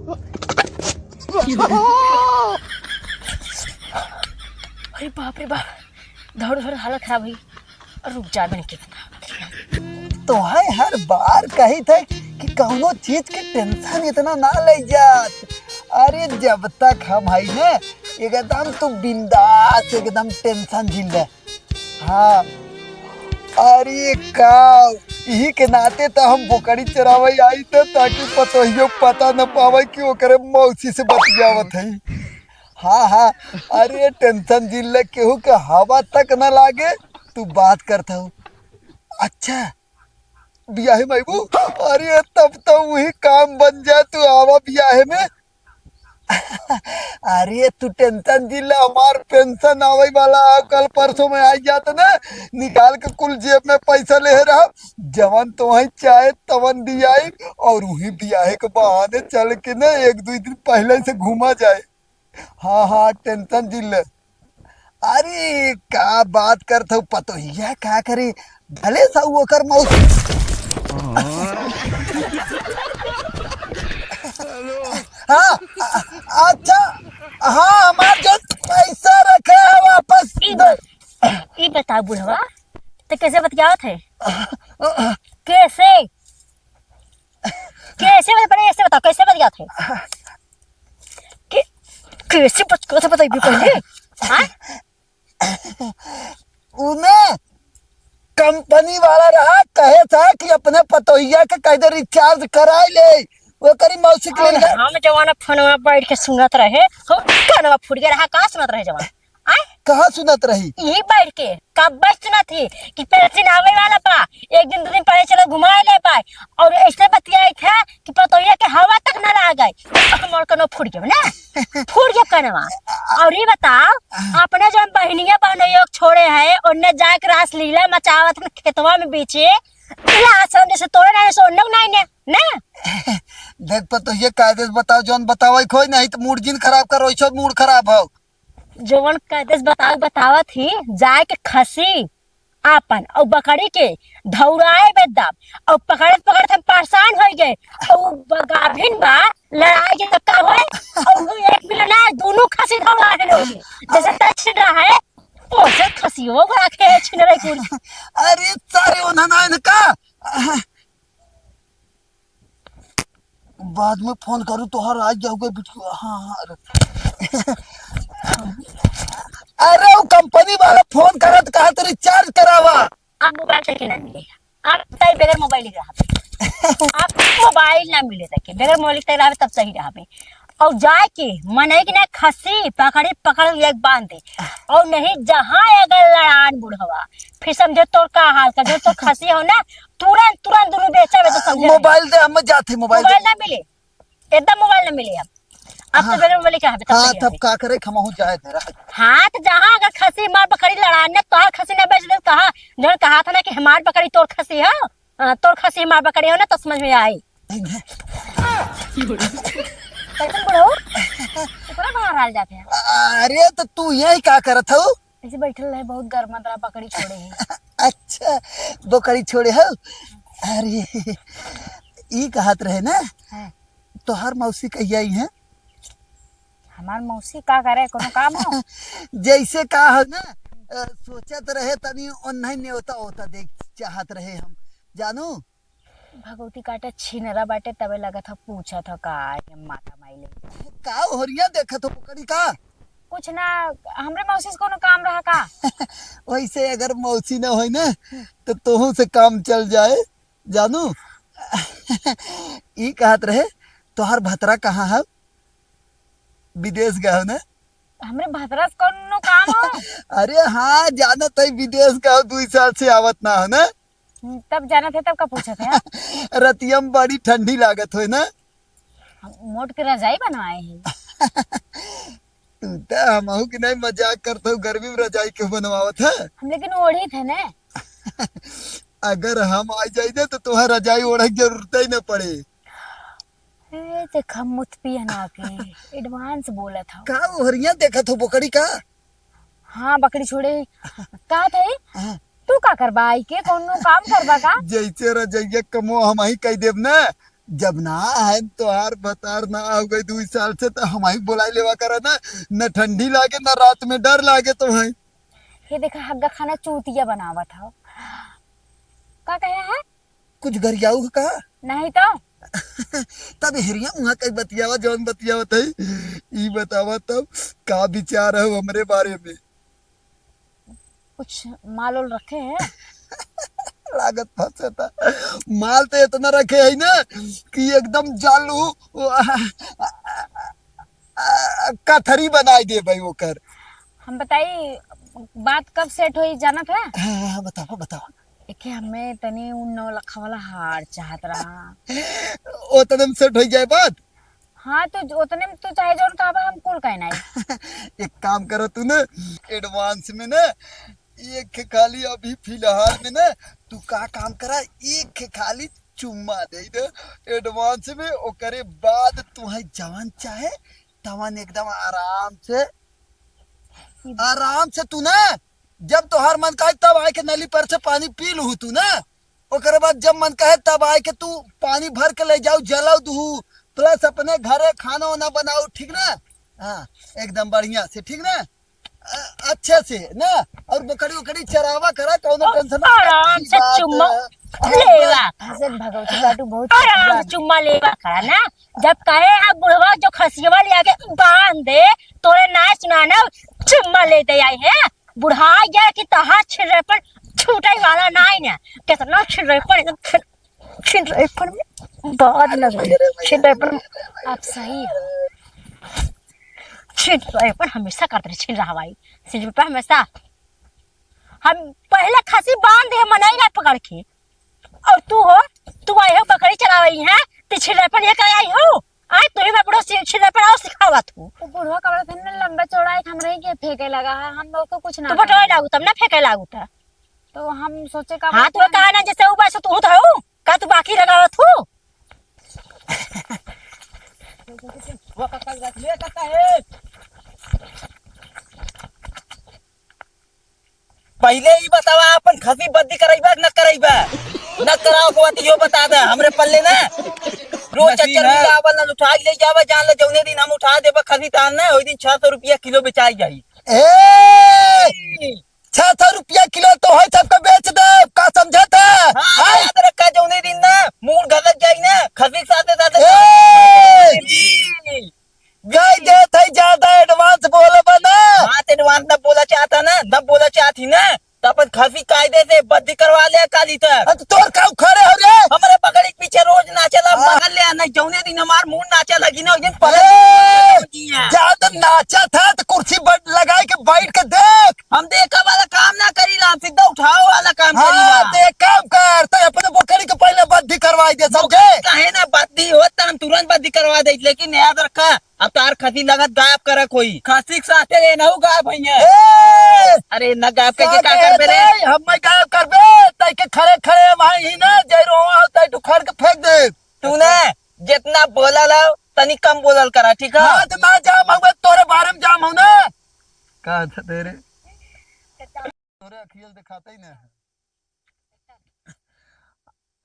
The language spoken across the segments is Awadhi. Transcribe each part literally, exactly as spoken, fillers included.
अरे बाप रे बाप, दौड़ दौड़ हालत खराब हुई। और रुक जा, बन के तोहइ हर बार कही थे कि कौनो चीज के टेंशन इतना ना ले जात। अरे जब तक हम हई ने, एकदम तू बिंदास, एकदम टेंशन झील ले। हाँ, अरे का, इही के नाते त हम बोकरी चरावे आई थे, ताकि पतोहियो पता न पावे कि ओकरे मौसी से बतियावत है। हाँ, हाँ, अरे टेंशन झील ले, केहू के हवा तक न लागे, तू बात करत हऊ। अच्छा, बियाहे में अइबू? अरे तब तो वही काम बन जाए, तू आवा बियाहे में। अरे तू टेंशन झील ले, हमार पेंशन आवे वाला है, कल परसों में आई जात ना, निकाल के कुल जेब में पैसा ले रहा, जवन तोहई चाहे तवन दियाई, और वही बियाहे के बहाने चल के ना एक दो दिन पहले से घूमा जाए। हाँ, हाँ, टेंशन झील ले। अरे, का बात करत हऊ, पतोहिया का करे? भले सा ओकर मौसी। हाँ, अ-, अच्छा, हाँ, हमार जो पैसा रखे है वापस ई दे। ब-, ई बताओ बुढ़वा, तो कैसे बतियावत है? कैसे? कैसे बतियावत है? कैसे बतियावत है? के-, कैसे बच-, कैसे बताइबे पहले? हाँ? उमे कंपनी वाला रहा, कहे था कि अपने पतोहिया के कह दे recharge कराए ले, वो करी मौसी के अरे लिए। हम जवाना फोनवा बैठ के सुनत रहे, हो कानवा फूट गया रहा, का सुनत रहे जवान? आय? कहाँ सुनत रही? यही बैठ के कब सुनत थी कि पेंशन आवे वाला बा, एक दिन दो दिन पहले चलो घुमाए ले पाए, और ऐसे बतियाई था कि पतोहिया के हवा तक न लागे। हमार कनो फूट गया ना, फूट गया कनवा। और ये बताओ, अपने जो बहनिया बहनोइयो छोड़े है, उनने जाके रासलीला मचावत हन खेतवा में बीचे, लाज शरम जैसे तोरे नहीं सो उन्ने नहीं ने, ना? देख पतोहिया, कायदे से बताओ, जौन बतावे खोई, नहीं तो मूड जिन खराब करो, ऐसो मूड खराब हो। जवन कायदे से बताओ, बतावत ही, जाए के खसी आपन और बकरी के धौराए बे दब और पकड़त पकड़त हम परेशान हो गए। और उ ब-, गाभिन बा, लड़ाई के तब का होए? और उ एक मिनट ना, दोनों खसी धौराए हो गए। जैसे तय छिन रहा है, ओसे खसी हो गया के छिन रही कुल। अरे सारे उन्हें ना इनका बाद में फोन करूँ, तोहर आ जाओगे बिटिया। हाँ, हाँ, अरे। अरे, वो कंपनी वाला फोन करत, कहा तो recharge करावा। आप मोबाइल तक के ना मिले, आप तय बगैर मोबाइल के रहबे, आप मोबाइल ना मिले तक के, बगैर मोबाइल के रहबे तब सही रहबे। और जाए के मनई के ना खसी पकड़ी, पकड़ एक बांध दे, और नहीं जहाँ अगर लड़ान बुढ़वा, फिर समझे तोर का हाल का, जो तोर खसी हो ना, तुरंत, तुरंत दोनों बेचा में तो समझे। मोबाइल दे, हम जाते, मोबाइल दे। मोबाइल ना मिले, एकदम मोबाइल ना मिले अब। अब तो हाँ। बगैर मोबाइल के हबे, तब हाँ, सही तब हबे। का करे, खमहू जाए दे, रख। हाँ, तो जहाँ अगर खसी मार बकरी लड़ाने, तोहार खसी ना बेच दे, कहा, जौन कहा था ना कि हमार बकरी तोर खसी है, हाँ, तोर खसी हमार बकरी हो ना, तो समझ में आई। कैसन बुढ़ऊ? ओकरा बाहर आल जाते हैं। अरे, तो तू यही का करत हऊ? ऐसे बैठल रहे, बहुत गर्मा तरह बकरी छोड़े हैं। अच्छा, बकरी छोड़े हो? अरे, ई कहत रहे ना, हाँ। तोहार मौसी कहिया आई हैं? हमार मौसी का करे, कोनो काम हो? जैसे का हो ना, अ, सोचत रहे तनी ओन्हई नेवता होता देख चाहत रहे हम, जानू? भगवती काटे छिनरा बाटे, तबे लगत ह पूछत ह का, ये माता माई ले। का ओहरिया देखत हो पकड़ी का? कुछ ना, हमरे मौसी से कोनो काम रहा का? वैसे अगर मौसी ना होई ना, तो तोहू से काम चल जाए, जानू। ई कहत रहे, तोहार भतरा कहाँ है? विदेश गए हो ना? हमरे भतरा से कोनो काम हो? अरे हाँ, जानत है, विदेश गए हो, दुई साल से आवत ना हो ना? हम्म, तब जानत है, तब का पूछत है? रतिया में बड़ी ठंडी लागत होय ना? मोट के रजाई बनवाए हैं। तू तो हमहू के नहीं मजाक करत हो, गर्मी में रजाई क्यों बनवावत है? हम लेकिन ओढ़ी थे ने। अगर हम आ जाई ना, तो तोहार रजाई ओढ़े के जरूरत ही न पड़े। ए, देखा मुत पियना के advance बोलत हौ। का ओहरिया देखत हो बोकड़ी का? हाँ, बकरी छोड़े। का थे? हाँ। तू का करबा आई के? कौनो काम करबा का? जैसे रजैया कमो हम ही कह देब ना, जब ना आए तोहार भतार ना आ गए दुई साल से, तो हम ही बोलाई लेवा करा ना। न ठंडी लागे, न रात में डर लागे तो है। ये देखा, हग्गा खाना चूतिया बनावत हो। का कहे है? कुछ गरियाऊ का? नहीं तो। तब हेरिया उहाँ कई बतियावा, जौन बतियावत है। ई बतावा तब, का विचार है हमरे बारे में? कुछ माल ओल रखे हैं? लागत फंसता। माल तो इतना रखे है ना कि एकदम जालू, आ, आ, आ, कथरी बनाई दे भाई ओकर। हम बताई, बात कब सेट होई, जानत है? हाँ, हाँ, हाँ, बतावा, बतावा। एके हमें तनी उ नौ लाख वाला हार चाहत रहा। ओतने में सेट होई जाए बात? हाँ, तो ओतने में तो चाहे जौन कहबा, हम कुल कहना है। एक काम करा तू ना, एडवांस में ना, एक खाली अभी फिलहाल में ना, तू का काम करा, एक खाली चुम्मा दे दे एडवांस में, ओकरे बाद तुहे जवन चाहे तवन एकदम आराम से, आराम से तू ना, जब तोहार मन कहे तब आए के नली पर से पानी पी लूहू तू ना। ओकरे बाद जब मन कहे तब आए के तू पानी भर के ले जाऊ, जलाऊ दूहू, प्लस अपने घरे खाना वाना बनाऊ, ठीक ना? हाँ, एकदम बढ़िया से, ठीक ना? अ-, अच्छे से ना, और बकरी उकरी चरावा करा, कौनो ओ, टेंशन ना। आराम अच्छी से बात चुम्मा है। लेवा। हसन भगवती काटू बहुत आराम से चुम्मा लेवा करा ना। जब कहे है बुढ़वा जो खसियवा ले आके बांध दे, तोरे ना सुनाना, चुम्मा ले दे आई है। बुढ़ा गया कि तहार छिर्रेपन छूटे वाला नाई ना। कितना छिर्रेपन, एकदम छिर-, छिर्रेपन में बात लग रही। छिर्रेपन आप सही हो। छिर्रेपन हमेशा करते रहे, छिर्रा हवाई। छिर्रेपन हमेशा। हम पहले खसी बांध दे, मनई ना पकड़ के। और तू हो, तू आई हो बकरी चरावई है, ते छिर्रेपन ये कर आई हो? आय, तू ही बकरो सि-, छिर्रेपन और सिखावत हो। वो बुढ़वा कपड़ा पहनने लंबा चौड़ा एक हमरे ही के फेंके लगा है, हम लोग को कुछ ना तू बटोरे कहा। लागू तब ना फेंके लागू था। तो हम सोचे का हाँ, बात तू है। कहा ना जैसे ऊपर से तू था हो, का तू बाकी लगावत हो? वो कक्का ले कक्का है। पहिले ई बतावा, आपन खसी बद्दी करइबा कि न करइबा? न कराओ को बात यो बता दे, हमरे पल्ले ना। रोज नसीब चच्चर है। मिला आवल न उठा के ले जावा, जान ले जौने दिन हम उठा देबा खसी तान ना, ओई दिन छह सौ रुपया किलो बेचाई जाई। ए! छह सौ रुपया किलो तो है, सबका बेच दे, का समझा था? हाँ, हैं? याद रखा, जौने दिन ना मूड़ घसक जाई ना, खसी के साथे साथे ए! गाय देत है ज्यादा advance बोलबा ना। हाँ, तो advance ना बोला चाहता ना, ना बोला चाहती ना, तो अपन खसी कायदे से बद्दी करवा ले काली तक। अब तोर का उखाड़े हो रे? हमरे पकड़ी के पीछे रोज नाचेला, हाँ। पकड़ ले, नहीं जौने दिन हमार मूड़ नाचे लगी ना, उस दिन पकड़ ए, ले। ज्यादा नाचा था तो कुर्सी बट लगाए के बैठ के देख। हम देखा वाला काम ना करीला, हम सीधा उठाओ वाला काम हाँ, करीला। देख काम कर, तो अपने बकरी के पहले बद्दी करवाई दे, समझे? बकरी काहे ना बद्दी होत, तो हम तुरंत बद्दी करवा दे, लेकिन याद रखा, अब तार खसी लगत गायब करक होई। खसी के साथे ये नहु गायब होइहैं। ए! अरे न गायब करके का का करबे रे? तै, हम मैं गायब करबे, तै के खड़े खड़े वहीं ही ना, जय रोवा हो, तै उखाड़ के फेंक दे। तू ना जितना बोला लाओ, तनी कम बोलल करा, ठीक है? हाँ, तो ना जाम हूँ, तोरे बारे में जाम हूँ ना। का था तेरे? तोरे अखियल दिखाते ही ना है।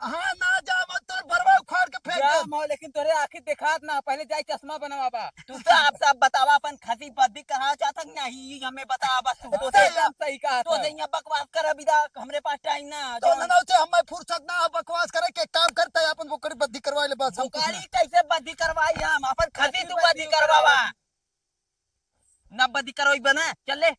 हाँ, ना जा, मत तोर बरवा उखाड़ के फेंक दे। जाम हो, लेकिन तोरे आँखी देखात ना, पहले जाई चश्मा बनवाबा। तू तो आप सब बतावा, अपन खसी बद्दी कहाँ जात हक नहीं, हमें बता बस तू। तो सही, सही कहा तो था। सही बकवास कर अभी दा, हमरे पास टाइम ना, तो जौन ना उसे हमें फुर्सत ना हो बकवास करे के, काम करता है, अपन बोकरी बद्दी करवाई ले बस, हम कुछ बोकरी ना। कैसे बद्दी करवाई हम? अपन खसी तू बद्दी करवावा। ना बदी करवाई बना, चल ले।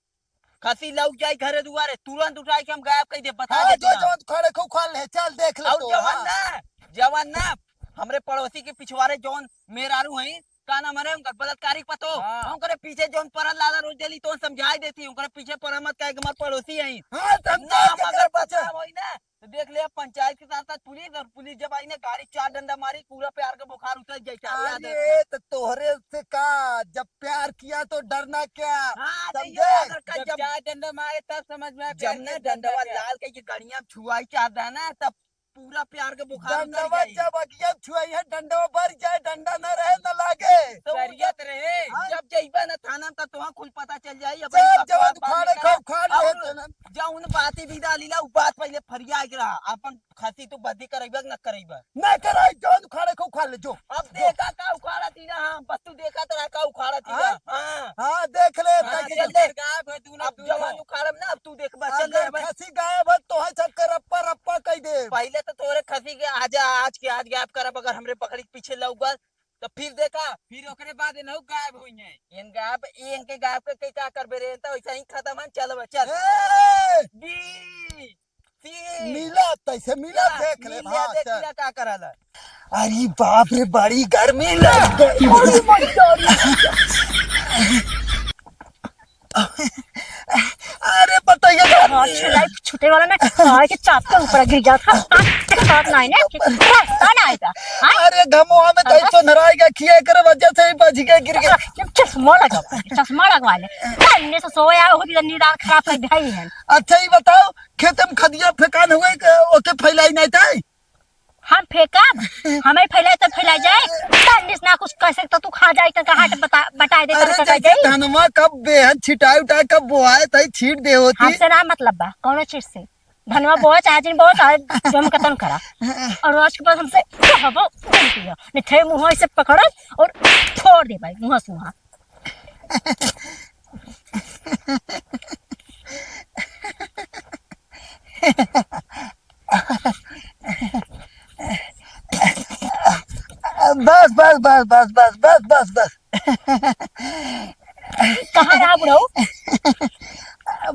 खसी लौक जाई घरे दुआरे, तुरंत उठाई के हम गायब कर दे, बता हाँ, दे जो तुरंत। जवन खड़े खूब खा ले, चल देख ले और तो, जवन हाँ। ना, जवन ना, हमरे पड़ोसी के पिछवारे जौन मेहरारू हैं, का नाम है उनकर, बलात्कारी पतो, हाँ। उनकरे पीछे जौन परल लादा रोज डेली तो समझाई देती, उनकरे पीछे परा मत, काहे कि हमार पड़ोसी हैं। हाँ, समझा ना, के मगर कर पीछे। बदनाम होई ना, तो देख ले, अब पंचायत के साथ साथ पुलिस, और पुलिस जब आई ना, गाड़ी चार डंडा मारी, पूरा प्यार का बुखार उतर जाए, चार याद रखना। अरे, तो तोहरे से का, जब प्यार किया तो डरना क्या? हाँ, तो समझे? ये अगर का जब जब चार डंडा मारे, तब समझ में आया, जब प्यार ना किया, डरना डंडवा क्या? लाल के ये गड़िया छुआई चाहता है ना, तब पूरा प्यार का बुखार उतर डंडवा जाई। जब अगिया छुआई है, डंडवा बर जाए, डंडा न रहे, न लागे। तो शरीयत रहे। हाँ। जब जइबा ना थाना में, तब तुहाँ खुद पता चल जाई। अब सब बकवास जवन बाद में उखाड़े करा। खा, उखाड़ और ले, जौन बात ही विदा लीला, उ बात पहले फरिया के रहा। अपन खसी तू बदी करइबा कि न करइबा? न कराई, जौन उखाड़े खो बस तू देखा तो रहा का उखाड़ा थी हाँ? ना। हाँ। हाँ, देख ले, हाँ, ताकि चल दे। गायब है, तू ना अब तू जवान ना। उखाड़ब ना, अब तू देख बस, चल अगर दे बस। खसी गायब है, तो है सबके रप्पा रप्पा कह दे। पहले तो तोरे खसी के आजा, आज के आज गायब करब, अगर हमरे बकरी के पीछे लौगल, तो फिर देखा। फिर ओकरे बाद इनहु गायब होई है। इन गायब, इनके गायब के, के का करबे रे, तो वैसे ही खत्म है, चल बस, चल। ए! डी। तीन। मिला तैसे मिला, मिला, देख ले, मिला, हाँ, देख चल। लिया का करल है। अरे बाप रे, बड़ी गर्मी लग गई। अरे मोरी डोरी। अरे बताइए ना। हाँ, छुलाई छूटे वाला ना, आए के चाप के ऊपर गिर गया था। आज तक बात नहीं ना, कि रास्ता ना आएगा। हाँ? अरे घमवा में तो हाँ। तो नराई का खिया कर वजह से ही बच गया, गिर गया। चश्मा लगा, चश्मा लगवा ले। अन्ने से सोया हो, नींद खराब कर दिया ही है। अच्छा, ये बताओ, खेत में खदिया फेंकान हुए के ओके फैलाई नहीं थे? हम फेंकब, हमें फैलाए तो फैला जाए। तन्निस ना कुछ कह सकता, तू खा जाए तो कहा बता, बटाए दे अरे तो कह जैसे जाए। धनवा कब बेहन छिटाए उठाए कब बोआए तई छीट दे होती। हमसे ना मतलब बा कौनो चीज से। धनवा बोआ चाहे जिन बोआ चाहे जो हम कतन करा। और आज के बाद हमसे कहबो नहीं किया। नहीं थे मुंह से पकड़ो और फोड़ दे भाई मुंह से मुंह। बस, बस, बस। कहाँ रहा बुढ़ऊ?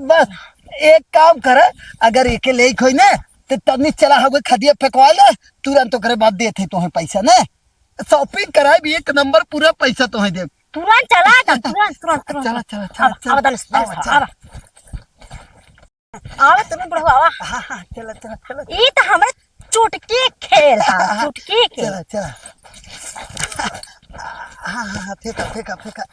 बस, एक काम कर, अगर एके लेके होई ना, तो तनी चला होगे खदिया फेंकवा ले, तुरंत ओकरे बाद देते तोहे पैसा ना। Shopping कराए भी एक नंबर, पूरा पैसा तोहे देब। तुरंत चला जा, तुरंत, तुरंत, तुरंत। चला, चला, चला, आवा, चला। आवा, दलिस, दलिस, आवा, चला। आवा। आवा, तुम बुढ़ऊ, आवा। हाँ, हाँ, चला, चला, चला। ई तो हमरे चुटकी खेल है, हाँ, हाँ, चुटकी खेल। चला, चला। हाँ, हाँ, हाँ, फेंका, फेंका, फेंका।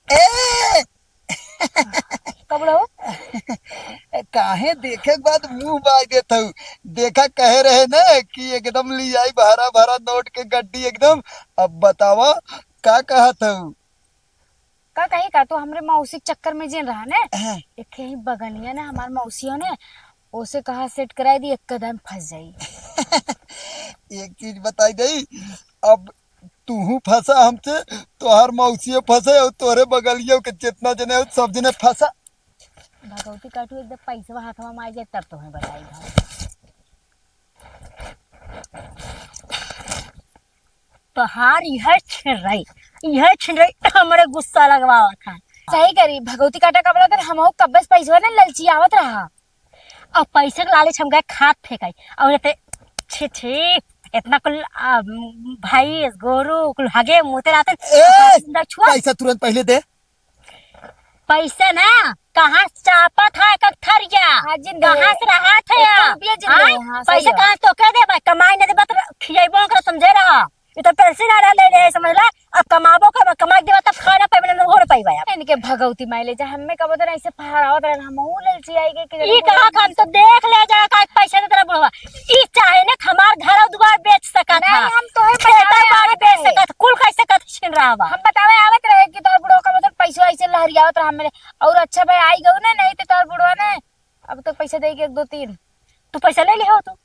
ए! का बोला हो? काहे देखे के बाद मुंह बाज देत हऊ? देखा कहे रहे न कि एकदम लियाई भरा भरा नोट के गड्डी एकदम। अब बतावा का कहत हऊ? का कही का, तू हमरे मौसी के चक्कर में जिन रहा ने। हाँ। एक ही बगनिया ने हमार मौसी हो ने, ओसे कहा सेट कराई दी, एक कदम फंस जाई। एक चीज बताई दई, अब तूहू फंसा हमसे, तोहार मौसियो फंसे और तोहरे बगलियो के जितना जने हो सब जने फंसा। भगवती काटू एकदम पैसवा हाथवा में आ जाए तब तोहे बताई हम। तोहार यह छिन रही, यह छिन रही हमरे गुस्सा लगवावत है। सही करी भगवती काटा का बोला हमहू कब्बे से पैसवा ना ललचियावत रहा। और पैसे के लालच हम गए खाद फेंकाई और एते छी छी इतना कुल आ, भैंस गोरू कुल हगे मुते रहते ए, अंदर छुआ। पैसा तुरंत पहले दे। पैसे ना कहाँ से चापत है एक थरिया? हाँ, जिन दे। कहाँ से रहा थे एक यार? रुपया जिन दे, हाँ? हाँ, सही पैसे है। कहाँ से तो के देबे? कमाई नहीं देबे तो खियाइबो ओकरा समझे रहा। ये तो पेंशन आ रहा ले ले समझ ला। अब कमाबो करबा, कमाई के देबा तब खाना पाइबा, ना ओढ़ पाइबा अब। इनके भगवती माई ले जा, हमें कबो तो ऐसे फहरावत रहन, हम ऊ ललची आई गए कि ई कहा हम तो देख ले जा का पैसा दे तेरा बुढ़वा। ई चाहे ने हमार घर और दुआर बेच सकत नहीं, है। हम तोहे खेता बतावे बाड़ी आवत बेच रहे। सकत, कुल कह सकत छिन रहा बा। हम बतावे आवत रहे कि तोर बुढ़वा कबो तो पैसा ऐसे लहरियावत रहा हमरे। और अच्छा भाई आई गऊ ना, नहीं तो तोर बुढ़वा ने अब तक पैसा दे के एक दो तीन। तू पैसा ले लिहो तू?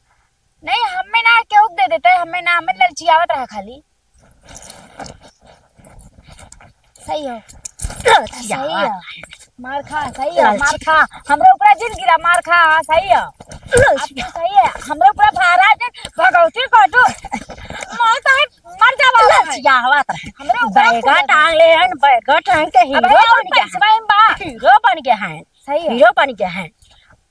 नहीं, हमें ना केहू के दे देते, हमें ना, हमें ललचियावत रहा खाली। सही हो। ललचियावा। सही हो। मार खा, सही हो, मार ललची- खा। हमरे ऊपर जिन गिरा, मार खा, हाँ, सही हो। ललची- अब तू सही है, हमरे ऊपर भारा जिन, भगवती को तू। मौत है, मर जावा। ललचियावा तो है। हमरे ऊपर बैगा कूद। टांग ले हन, बैगा टांग के अब हीरो भाई, और बन गया पैसवा है। में बा। हीरो बन गया है। सही है। हीरो बन गया है।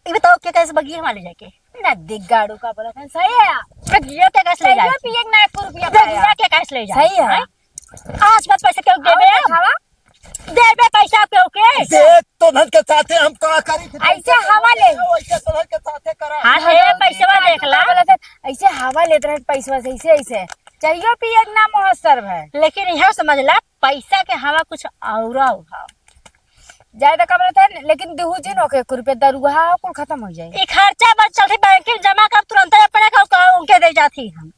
ये बताओ, के कैसे बगिया हमारे जाके? ना दिख गाड़ू का बोला था, सही है। बगिया के कैसे ले जाए? पिए ना, एक रुपया बगिया पाया। के कैसे ले जाए? सही है। हैं? आज मत पैसे क्यों देबे? और दिखावा। देबे पैसा क्यों के? देख तो धन के साथे हम का करी? ऐसे हवा ले। ऐसे तो धन के साथे करा। हाँ, हाँ, ले तो पैसवा दिखा देख तू ला। का बोला था, ऐसे हवा लेत रहे पैसवा से, ऐसे, ऐसे। चाहिए पिए ना महोत्सव है। लेकिन यह समझ ला, पैसा के हवा कुछ और भाव। ज्यादा का बोलत है, लेकिन दुहू जिन ओके एक रुपया दरुआ हो, कुल खत्म हो जाए। ई खर्चा बच चलते बैंक में जमा कर, तुरंत अपने का, का उनके दे जाती हम।